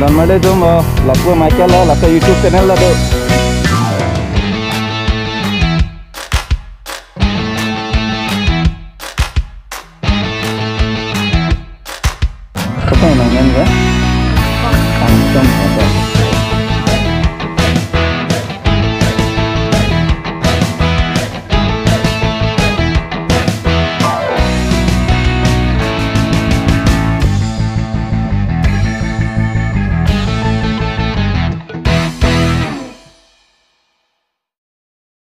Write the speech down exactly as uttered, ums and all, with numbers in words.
Nanmale jum, oh, lapu Michael lo, laso YouTube channel lo do. Kapan nang nen ka? Kangtong apa?